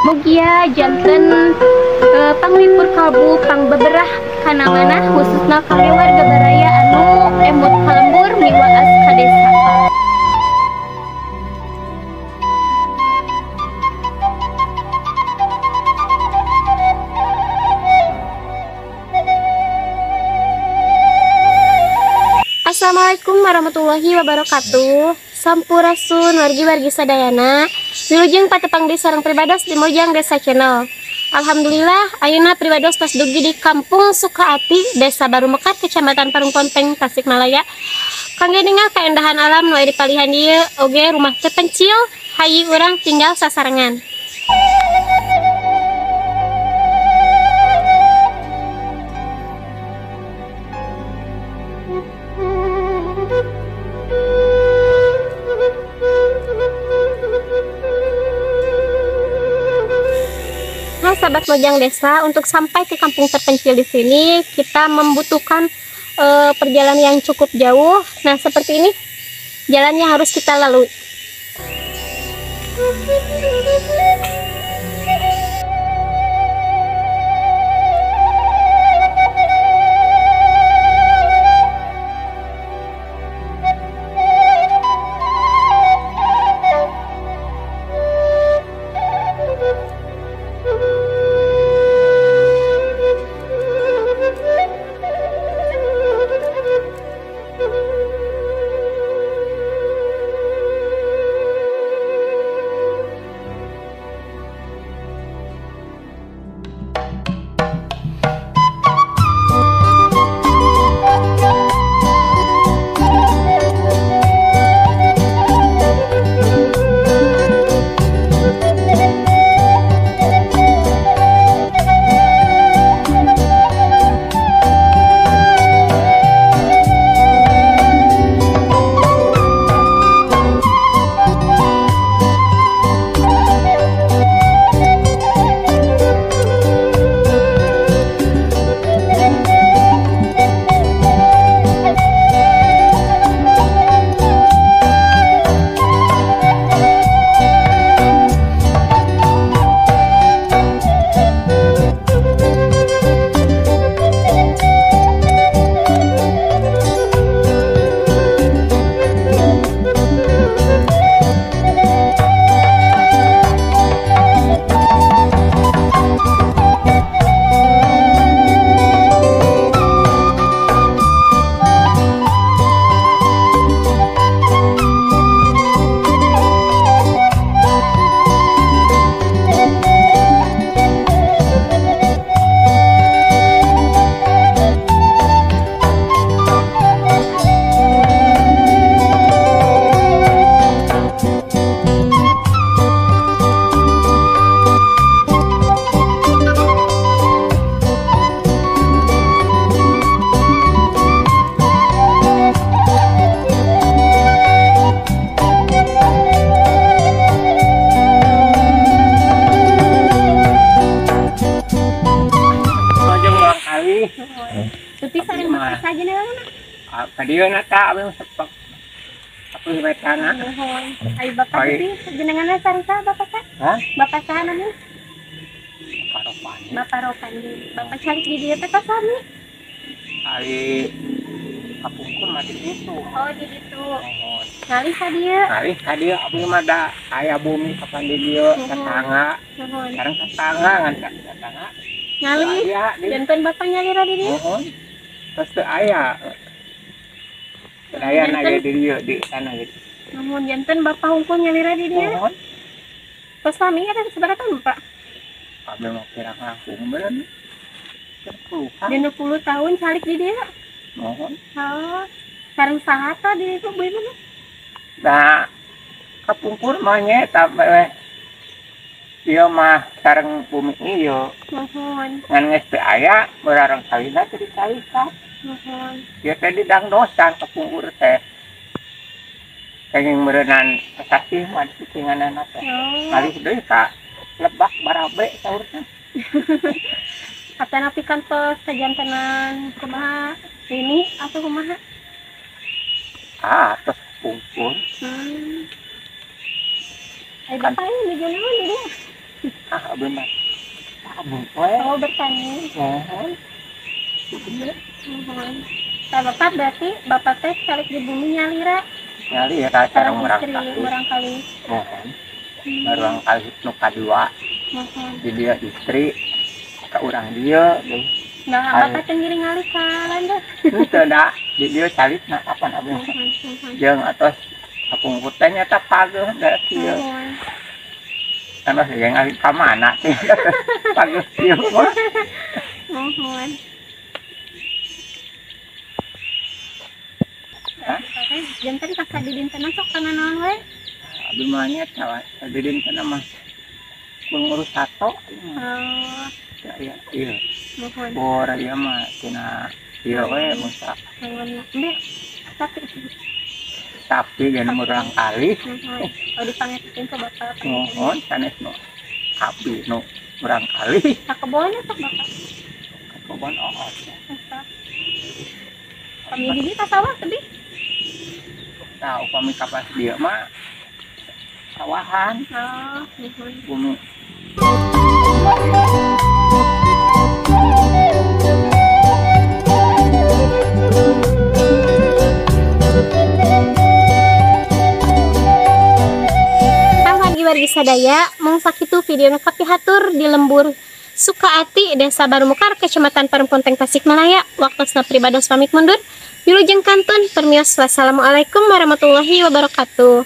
Mugia janten panglipur kalbu pangbeberah kana manah khususna kangge warga baraya anu emut ka lembur miwaas ka desa. Assalamualaikum warahmatullahi wabarakatuh. Sampurasun wargi-wargi sadayana. Wilujeng patepang di sareng pribados di Mojang Desa Channel. Alhamdulillah ayeuna pribados tos dugi di Kampung Sukaati, Desa Baru Mekar, Kecamatan Parungponteng, Tasikmalaya. Kangge ningal kaendahan alam nu aya di palihan ieu oge rumah terpencil, hayu urang tinggal sasarengan. Sahabat Mojang Desa, untuk sampai ke kampung terpencil di sini kita membutuhkan perjalanan yang cukup jauh. Nah, seperti ini jalannya harus kita lalui. Kadieu na ta abdi sepak apuh wetana. Ai bapak teh jenenganna sareng saha bapak sa? Hah? Bapak saha namina? Bapak Ropandi. Bapak Ropandi. Bapak calik di dieu teh ka sami? Ai kapungkur mah di ditu. Oh, di ditu. Nuhun. Ngalih ka dieu? Ngalih ka dieu abdi mah da aya bumi kapan di dieu tetangga. Nuhun. Sareng tetangga ngan tetangga. Ngalih. Janten bapak nyalira di dieu? Nuhun. Terus teu aya. Saya naga di dieu di sana gitu. Namun janten bapak hungkul nyalira di dieu. Nuhun. Pas lami eta sabaraha tahun Pak? Abdi mah kira langkung meureun. 60 tahun calik di dieu. Nuhun. Oh, sareng saha tah di ditu beuh mah? Nah, kapungkur mah nya eta we. Ieu mah sareng bumi ieu. Nuhun. Ngan geus teu aya barareng kawina teh dicalikan. Nuhun. Ya tadi dangdosan kapungkur teh. Kenging meureunan sasih mah dicinganana teh. Ngalih deui ka lebak barabe saurna. Atanapi kantos kajantenan kumaha ini atau kumaha? Ah, tos kapungkur. Ai bapak ini nuju naon di dieu? Ah, Abi mah tani we. Oh, bertani. Muhun. Muhun. Tah Bapak berarti Bapak teh calik di bumi nyalira Nyalira sareng sareng urang istri kali. urang kali. Muhun. Baruang kali nu kadua Muhun. di dia istri ka urang dieu deui. Nah, Ayo. Bapak teh ngiring ngalih ka lanjut. Henteu da di dieu calitna kapan abi mah. Muhun, muhun. Jeung atos kapungkur teh nyata pageuh da kieu. Muhun. Kan yang ngalih ka mana teh. Pageuh kieu mah. Muhun. Hah? Janten ka didintenan sok kana naon we? Abi mah nya di dinten mah kun ngurus sato. Oh, Ya ya ieu. muhun. Bor ieu mah tina ieu we musa Muhun. Mbeh, tapi sapi jeung murang kali. muhun. Oh, dipanggilkeun ke Bapak. Muhun sanes nu abdi nu murang kali. Ka kebon sok Bapak. Kebon oot. Sok. Kami di dieu ka sawah tebih. Tah upami kapas dieu mah sawahan Oh, muhun. bumi. Wargi-wargi sadaya, mung sakitu video nu kapihatur di lembur Sukaati, Desa Barumukar, Kecamatan Parungponteng, Tasikmalaya. Waktosna pribados pamit mundur. Wilujeng kantun permios, wassalamualaikum warahmatullahi wabarakatuh.